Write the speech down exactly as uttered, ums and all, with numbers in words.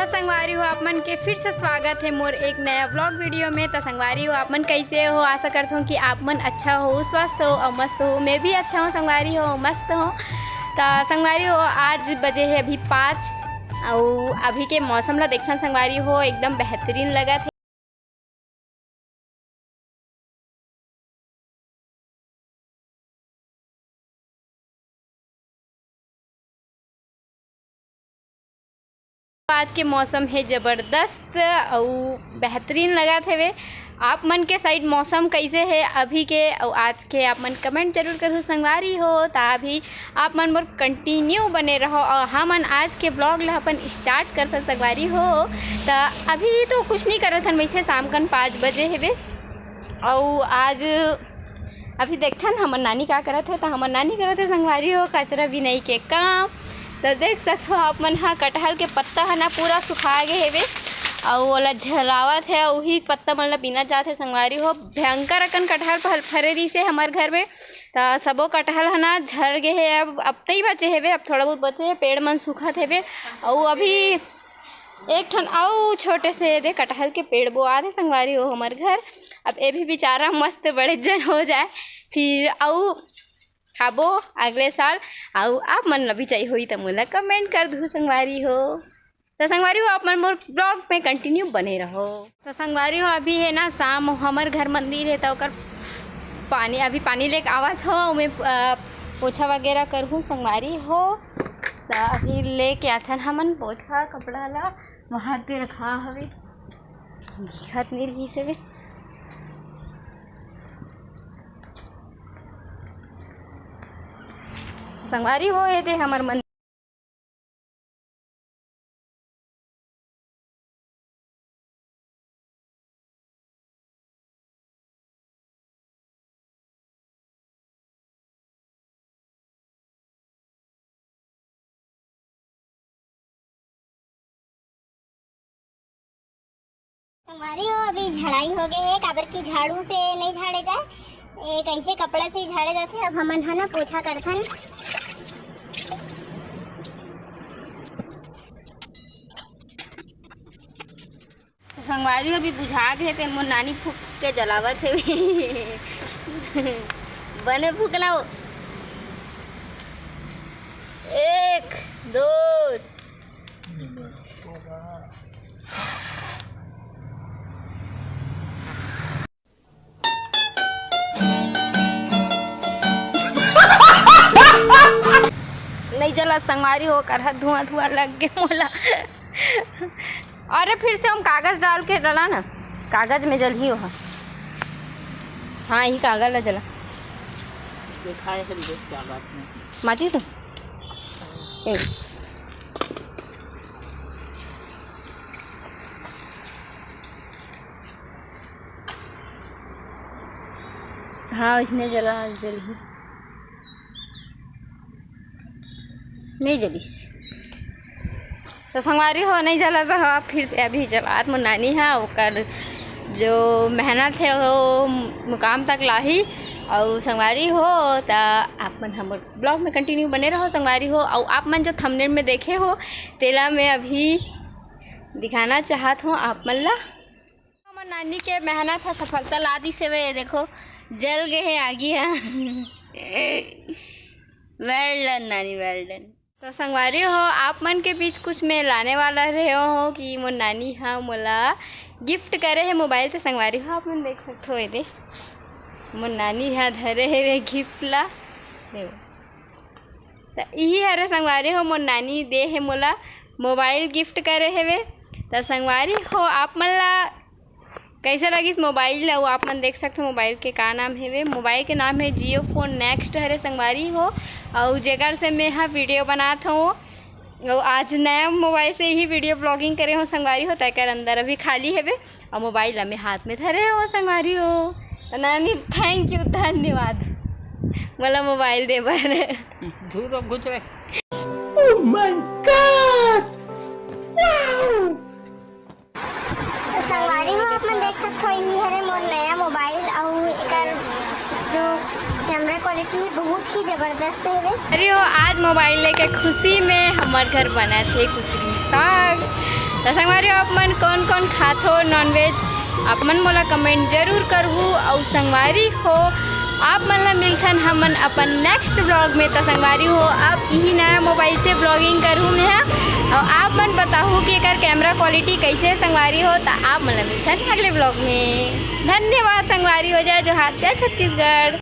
त संगवारी हो, आप मन के फिर से स्वागत है मोर एक नया vlog video में। त संगवारी हो, आप मन कैसे हो? आशा करत हूँ कि आप मन अच्छा हो, स्वस्थ हो और मस्त हो। मैं भी अच्छा हूँ संगवारी हो, मस्त हूँ। त संगवारी हो, आज बजे है अभी पाँच, अउ अभी के मौसम ला देखथन संगवारी हो, एकदम बेहतरीन लगत है। आज के मौसम हे जबरदस्त अउ बेहतरीन लगत हवे। आप मन के side मौसम कैसे हे अभी के अउ आज के, आप मन comment जरूर करहु संगवारी हो। त अभी आप मन मोर continue बने रहो अउ हमन आज के vlog ला अपन start करथन संगवारी हो। त अभी तो कुछ नहीं करत हन, वैसे शाम कन पाँच बजे हेवे अउ आज अभी देखथन हमर नानी का करत हे। त हमर नानी करत हे संगवारी हो कचरा बिनई के काम। त देख सकथो आप मन ह, कटहल के पत्ता ह ना पूरा सुखा गे हेवे अउ ओला झरावत हे, उही पत्ता मन ला बीना जात हे संगवारी हो। भयंकर अकन कटहल फल फरे रहिस हे हमर घर में, त सबो कटहल ह ना झर गे हे। अब अब तई बचे हेवे, अब थोड़ा बहुत बचे हे, पेड़ मन सुखत हेवे। अउ अभी एक ठन अउ छोटे से दे कटहल के पेड़ बोआ दे संगवारी हो हमर घर। अब ए भी बेचारा मस्त बड़े जन हो जाए, फिर अउ खाबो अगले साल। अउ आप मन ला भी चाहिए होई त मोला comment कर दू संगवारी हो। त संगवारी हो, आप मन मोर vlog में continue बने रहो। त संगवारी हो, अभी है ना शाम, हमर घर मंदिर है त ओकर पानी, अभी पानी लेके आवत हो, ओमे अ, पोछा वगैरह करहूँ संगवारी हो। त अभी लेके आथन हमन पोछा कपड़ा ला, वहाँ पे रखा हवे, दिखत नहीं रही से। संगवारी हो, ये दे हमर मंदिर। संगवारी हो, अभी झड़ाई हो गए है, काबर की झाड़ू से नहीं झाड़े जाए, एक ऐसे कपड़ा से ही झाड़े जाते। अब हमन ह ना पोछा करथन। संगवारी हो, अभी बुझा गे ते मोर नानी फूक के जलावत हे। बने फूकना हो। एक, दो। नहीं जला संगवारी हो, करहा धुआं धुआं लग गे मोला। अरे फिर से हम कागज डाल के डाला ना, कागज में जलही हो। हाँ, यही कागज ला जला। माची तो। ए। हाँ, इसने जला, जलही। नहीं जलिस। तो संगवारी हो, नहीं जला तो हो, फिर से अभी जलात मोर नानी हा, ओकर जो मेहनत है वो मुकाम तक लाही। और संगवारी हो, त आप मन हमर vlog में continue बने रहो संगवारी हो। और आप मन जो thumbnail में देखे हो, तेला मैं अभी दिखाना चाहत हूँ आप मन ला। हमर नानी के मेहनत ह सफलता ला दिस हवे। ये देखो, जल गए हे आगी ह। Well done नानी, well done। तो संगवारी हो, आप मन के बीच कुछ मैं लाने वाला रहे हो कि मोर नानी ह मोला gift करे हे mobile। तो संगवारी हो, आप मन देख सकते हो, ये दे मोर नानी ह धरे हे वे gift ला। देखो, त इही हरे संगवारी हो, मोर नानी दे हे मोला mobile gift करे हेवे। त संगवारी हो, आप मन ला कैसे लगिस mobile? अउ आप मन देख सकथो mobile के का नाम हेवे। Mobile के नाम हे Jio Phone Next हरे संगवारी हो। अउ जेकर से मैं हा video बनात हूँ, अउ आज नया mobile से ही video blogging करे हो संगवारी हो, तेकर अंदर अभी खाली हेवे। अउ mobile ला मैं हाथ में धरे हो संगवारी हो। त नानी, thank you, धन्यवाद मोला mobile दे बर। दूर हो, घुस रहे। Oh my God! Wow! तो संगवारी हो, आप मन देख सकत हो, ये हरे मोर नया mobile, अउ एकर जो camera quality है, बहुत ही जबरदस्त है। अरे हो, आज mobile लेके खुशी में हमर घर बना थे कुचरी साग। त संगवारी हो, आप मन कौन कौन खाथो नॉनवेज, आप मन मोला कमेंट जरूर करहू। अउ संगवारी हो, आप मन ला मिलथन हमन अपन नेक्स्ट व्लॉग में। त संगवारी हो, अब इही नया मोबाइल से व्लॉगिंग करहूँ मैं ह। अउ आप मन बताहू कि एकर कैमरा क्वालिटी कैसे हे संगवारी हो। त आप मन ला मिलथन अगले व्लॉग में। धन्यवाद संगवारी हो, जय जोहार, जय छत्तीसगढ़।